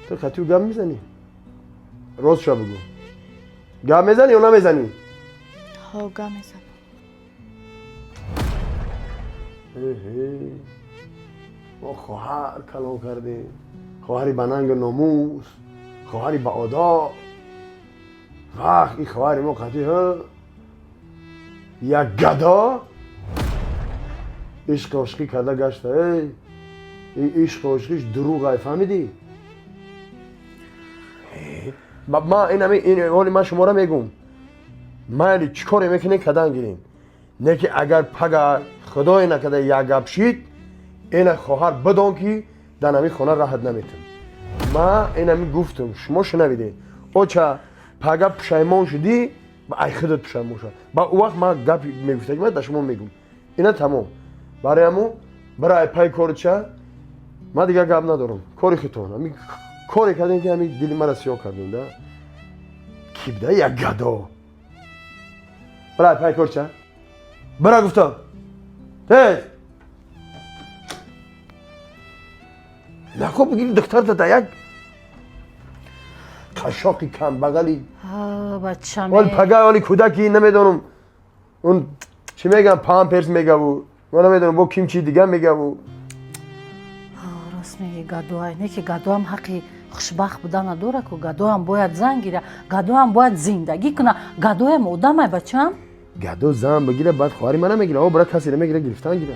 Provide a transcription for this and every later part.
Ту қатию гап мезанӣ? Ростша бугӯ, гап мезанӣ ё намезанӣ? Ҳо, гап мезанам. Мо хоҳар калон кардем, хоҳари ба нангу номус, хоҳари ба одоб. Вақт ин хоҳари мо қатӣ як гадо ишқи ошиқӣ карда гашта. Эй, ин ишқи ошиқиш дурӯғ, ай, фаҳмидӣ? Ма инами ҳоли ман шуморо мегӯм, майли, чӣ коре мекунем, кадан гирем, не ки агар пага худое накарда як гап шид, ина хоҳар бидон, ки дар ҳамин хона раҳат наметам. Ма инами гуфтам, шумо шунавидед. Оча, пага пушаймон шудӣ, ай худат пушаймон шуд. Ба ӯ вақт ман гапи мегуфтаги ман дар шумо мегӯм. Ина тамом. Барои ҳамун бира ай пай корича, ман дигар гап надорам. Кори худтон, ҳами коре кардем, ки ҳами дили мара сиёҳ кардем да. Ки буда як гадо? Бира ай пай корча, бира гуфтам, тез. Нахо бигири духтарта да як қашоқи камбағали. Бачам. Оли пага оли кӯдаки намедонам, он чӣ мегам, памперс мегаву, ма намедонам, бо ким чи дига мегаву. Рост меги, гадоай, не ки гадоам ҳаққи хушбахт будан надора ку. Гадоам бояд зан гира, гадоам бояд зиндагӣ куна, гадоям одамай, бачам. Гадо зан бигира, баъд хоҳари мана мегира, о бира касеро мегира, гирифтан гира.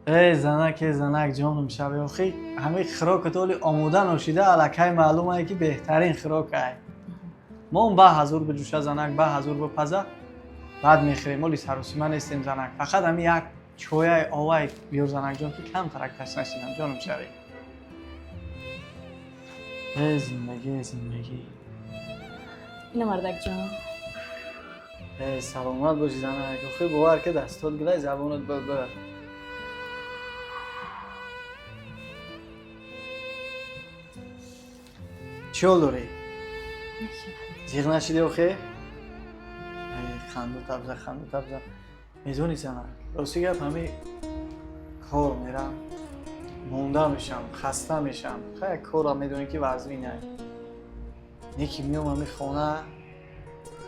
Эй занак, эй занак, ҷонум шаби охи ҳамин хӯрокат оли омода ношида, аллакай маълумае, ки беҳтарин хӯрокай. Мо ба ҳазур биҷӯша, занак, ба ҳазур бипаза, баъд мехӯрем. Оли саросима нестем, занак, фақат ҳамин як чояй овай биёр, занакҷон, ки камтарак ташна шидам, ҷонум шави. Эй зиндагӣ, эй зиндагӣ. Ина, мардакҷон. Эй, саломат бошӣ, занак. Охи бовар ки дастот гулай, забонат ба чӣ ҳол дорӣ? Зиғ нашидӣ охе? Ханду табза, ханду табза. Медонӣ, занак, рости гап, ҳами кор мерам, монда мешам, хаста мешам. Хай, корам медонӣ, ки вазминай. Неки меом ҳами хона,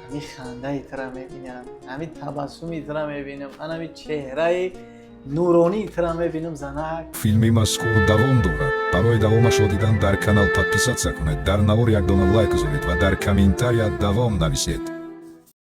ҳами хандаи тира мебинам, ҳами табассуми тира мебинам, анами чеҳраи нуронии тира мебинам, занак. Филми мазкур давом дорад. Барои давомашро дидан дар канал подписаться кунед, дар навор як дона лайк гузоред ва дар комментария давом нависед.